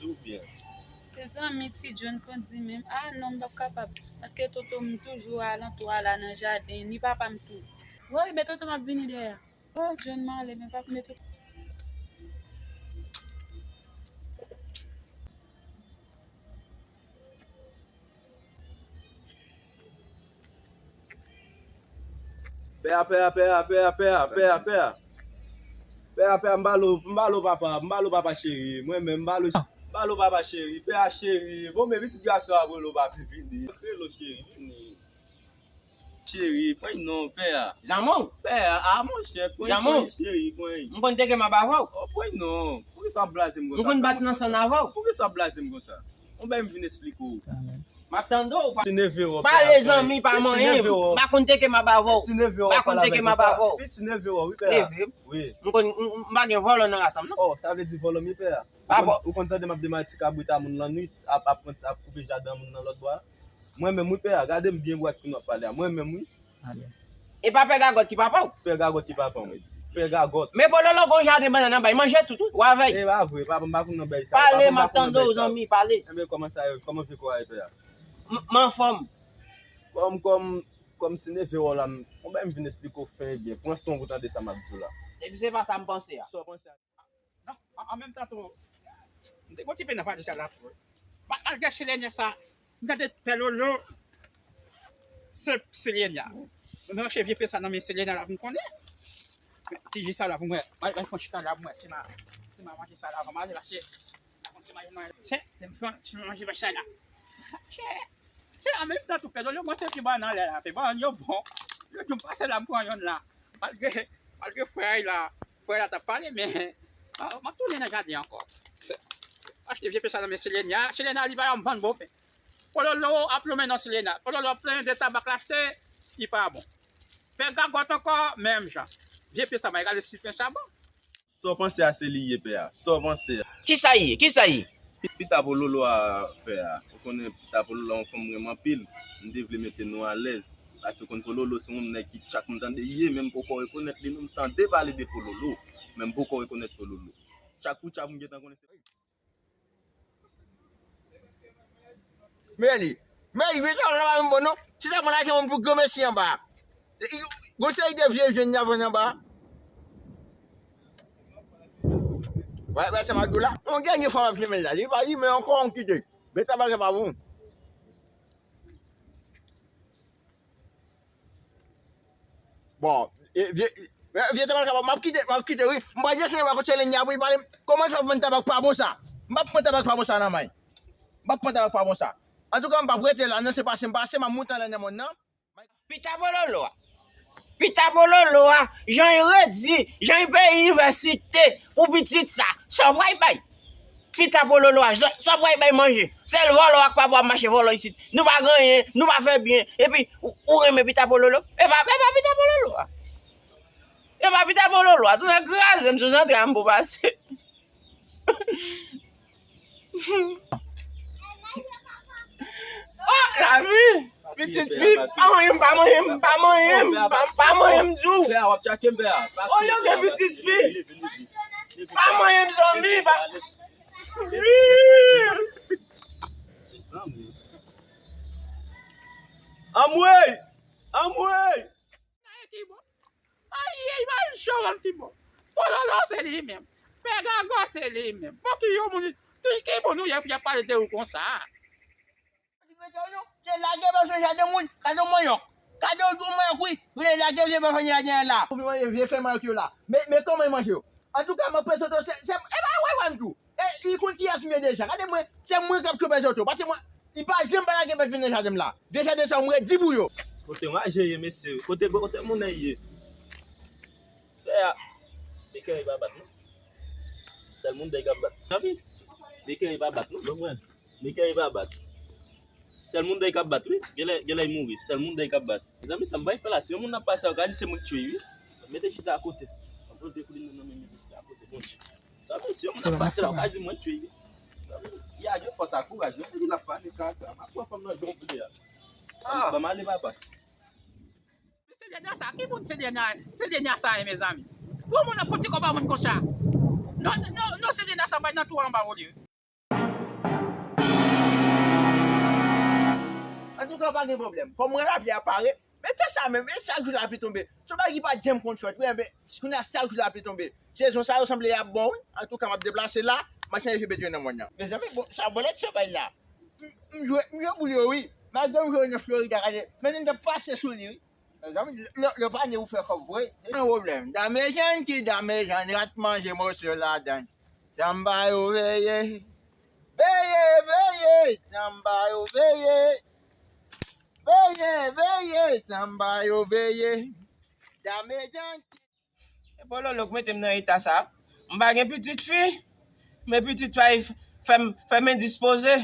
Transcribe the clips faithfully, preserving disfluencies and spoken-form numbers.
Tou byen. Mezanmi, ti John kondi menm. Ah non, m p ap kapab. Paske tonton m toujou alantou a la nan jaden, ni papa m tou. Woy, men tonton m ap vini dèyè. Oh, John, m ale, men pa mete. Pè a, pè a, pè a, pè a, pè a, pè a, pè a. Pè a, pè a, m ba l ou, m ba l ou papa, m ba l ou papa cheri. Mwen menm, m ba l ou, m ba l ou papa cheri. Pè a cheri, bon, men pitit gason ap rele w papi, vini. Rele w cheri, vini. Cheri, pran non, pè a. Jamon? Pè a, a monchè, pran, Jamon? Pran, cheri, pran. M konn teke m ap avè w. Oh, pran non. Poukisa w ap blaze m konsa? M konn bat nan sann avè w. Poukisa w ap blaze m konsa? Ou bay m vin esplike w. M ap tande w. Ti neve w, pale zanmi, pa manyen. M pa konn teke m ap avè w. Ti neve w, pa konn teke m ap avè w. Ti neve w, wi, pè a. Wi. M konn, m, m pa gen vòlò nan ras la m, non. Oh, sa vle di vòlò m ye, pè a. Ou konn, ou konn tande m ap demati kabrit a moun lannwit, ap, ap, ap koupe jaden moun nan lòt bò a. Mwen menm, wi, pè a, gade m byen dwat kounye w ap pale a. Mwen menm, wi. E pa pè Gagòt ki papa w? Pè Gagòt ki papa m, wi. Pè Gagòt. Men Pololo gon jaden bannann anba, li manje tout, wi. W avè l. E pa vre, papa m pa konn nan bagay sa. Pale, m ap tande w, zanmi, pale. Enben, kòman sa ye? Kòman vye kò a ye, pè a? M, m anfòm. Kòm, kòm, kòm ti neve w la, m, bon, bay m vin esplike w fen byen. Pran son pou tande sa m ap di w la. Epi se pa sa m panse a. Sa w panse a? Non, an, an menm tan tou, m te gon ti pè nan pale sa la tou. Ma-, malgre Selena sa, m tande Pè Lolo, se Selena. Mwen mache vye pè sa nan men Selena la pou m konnen. Men ti ji sa la pou mwen, bay, bay fon chita la pou mwen, si ma, si ma manje sa la avan m ale, paske, se, se, si ma manje, manje sa la. Se, se an menm tan tou, Pè Lolo, mwen se ki ba nan lè la, te ban yo bon. Yo di m pase la, m pran yonn la. Malgre, malgre frè a la, frè a t ap pale, men, ah, m ap tounen nan jaden ankò. Achte vye pye sa nan men Selena. Selena, li pa yon bann bon pen. Pololo ap lonmen non Selena. Pololo ap plenyen de tabak l achte, li pa bon. Pè Gagòt ankò, menm jan. Vye pye sa, m a gade si pen sa bon. Sa w panse a se li ye, pè a? Sa w panse a? Kisa ye? Kisa ye? Pi-, pita Pololo a, pè a. Ou konnen pita Pololo a yon fanm m renmen anpil. M te vle mete nou alèz. Paske ou konn Pololo se yon nèg ki tchak m tande ye, men m poko rekonèt li non. M tande pale de Pololo, men m poko rekonèt Pololo. Tchak pou tchak m gentan konnen se Men li. Men li, men sa la pa menm bon non. Se sa mwen lajan moun pou granmesi anba. Gon seri de vye jèn y ap vann anba. Wè, wè, sa m ap di w la. Yon dènye fwa m ap fèmen la. Li pa li, men ankò yon kite. Men sa bagay pa bon. Bon, e, vye, e, vye tabak la, m ap kite, m ap kite, wi. M pral desann wè kot Selena pou li pale m. Kòman sa pran tabak pa bon sa? M p ap pran tabak pa bon sa nan men. M p ap pran tabak pa bon sa. Antouka, m p ap rete la, non, se pase m pase, m ap moute anlè nan mòn nan. Pita Pololo a. Pita Pololo a, jan l redi, jan l peye inivèsite pou pitit sa, sa w pral bay? Pita Pololo a, sa, sa w pral bay manje? Sèl vòlò ak papa w ap mache vòlò isit. Nou pa gen anyen, nou pa fè byen. Epi, ou, ou renmen Pita Pololo? E pa, e pa Pita Pololo a. E pa Pita Pololo a. Tou nèg kraze m sou zantray m pou pase. Oh, lavi! Pitit fi, pa manyen m, pa manyen m, pa manyen m, pa, pa manyen m di w. Pè a, w ap tchake m, pè a. Olye w gen pitit fi. Pa manyen m, zanmi, pa. Anmwey! Anmwey! Ay, ki bon. Ay, ay, ay, Joel ki bon. Pololo se li menm. Pè Gagòt se li menm. Bon, ki yon moun, ki, ki moun ou ye pou y ap pale de ou konsa? Se lage bèf nan jaden moun, gade yon manyòk. Gade yon manyòk, wi. Ou vle lage vye bèf nan jaden an la. Ou vle manje vye fè manyòk yo la. Men, men kòman yo manje yo? Antouka, mwen prezante w, se, se, e pa wè, wè m tou. E, li konn kiyès m ye deja. Gade mwen, se mwen k ap tchoube zoto. Paske mwen, li pa janm pa lage bèt vin nan jaden m la. Vye jaden sa, mwen redi pou yo. Kote mwaje ye, mesye? Kote, kote moun nan ye? Pè a. Mekè pa bat, non. Sèl moun dèy k ap bat. Tanpri. Mekè pa bat, non. Bon, mwen. Mekè pa bat. Sèl moun dèy k ap bat, wi. Genlè, genlè l mouri. Sèl moun dèy k ap bat. Mezanmi, sa m bay fè la. Si yon moun ap pase a, ou ka di se mwen k tchwe l, wi. Mete chita akote. Mwen pote kou li nan men, mete chita akote. Bondye. Sa vle di, si yon moun ap pase la, ou ka di mwen k tchwe l, wi. Sa vle di, y a gen fòs ak kouraj, non. Epi l ap pale kaka. M ap pran fanm nan jan w vle a. Ah. Ban m ale, papa. Men Selena sa, ki moun Selena, Selena sa ye, mezanmi? Pou moun ap pran ti kòb a moun konsa. Non, non, non, Selena sa bay nan twou anba olye. Antouka, pa gen pwoblèm. Kòm mwen, lapli a pare, men tan sa menm, e chak jou lapli tonbe. Se yon bagay ki pa t janm konn fèt, wi, enben, kounye a chak jou lapli tonbe. Sezon sa yo sanble y ap bon, wi. Antouka, m ap deplase la, m ap chanje vye bedwen nan mòn nan. Mezanmi, bon, sa bòlèt se bay la. M, m jwe, m jwe pou yo, wi. Malgre m jwe nan Florida, gade, men m t ap pase sou li, wi. Mezanmi, lè, lè w pa gen pou fè kòb vre. Yon pwoblèm. Dame Jan ki Dame Jan, rat manje moso ladann. Janba yo veye. Veye, veye, janba yo veye. Veye, veye, janba yo veye. Dame Jan ki E Pololo k mete m nan eta sa. M pa gen pitit fi, men pitit fi a fè m, fè m endispoze.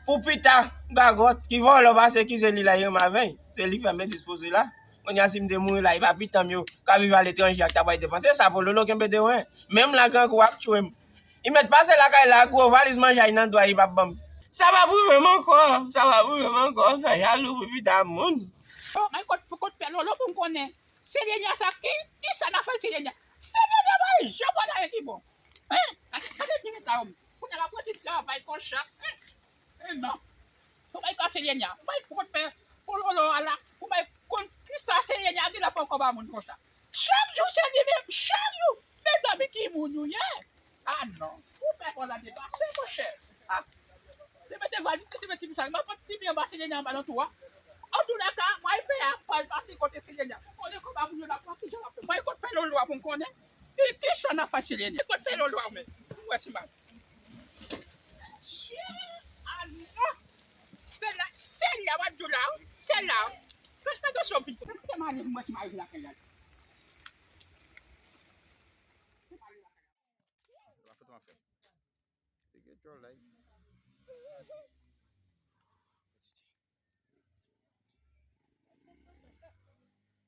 Pou pita, gagòt, ki vòlò pase ki se li la, yo m avè l. Se li fè m endispoze la. Kounye a, si m te mouri la, e pa pitan m yo k ap viv aletranje ak ta bay depanse. Sa Pololo kenbe de wen. Menm la, grangou ap tchwe m. Li mèt pase lakay la, gwo valiz manje a nan dwa, li p ap ban m. Sa p ap rive m ankò, sa p ap rive m ankò, fè jalou pou pita moun. Oh, men kot, kot pè Lolo pou m konnen. Selenia sa, ki, ki sa n ap fè Selenia? Selenia pa janm wè anyen ki bon. Hein? Gade, gade ki eta yo. Kounye a l ap rete travay konsa. Hein? Eh non. Pou bay ka Selenia. Pou bay konn fè pou Lolo a la. Pou bay konn ki sa Selenia gen la poko ba moun konsa. Chak jou se li menm, chak jou. Mezanmi, ki moun nou ye? Ah non. Ou fè kò la depase, monchè. Ah. Te mete valiz, te mete ti sa. Mwen pot ti byen anba Selenia anba nan tou a. Antouleka, mwen pè a, pa l pase kote Selenia. Pou konnen kòman moun yo la pran ki jan la fè. Mwen kot pè Lolo a pou m konnen. E ki sa n ap fè Selenia? Kot pè Lolo a men? Ou wè si mal. Chè, ah non. Se la, se la, w ap di w la, wi. Se la, wi. Fè, fè atansyon, pitit. Fè mari m wè si mari lakay la. Sa foto an fè. Teke djòl la.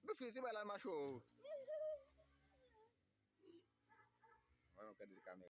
Mwen fè se bay la macho. Mwen gade kamera.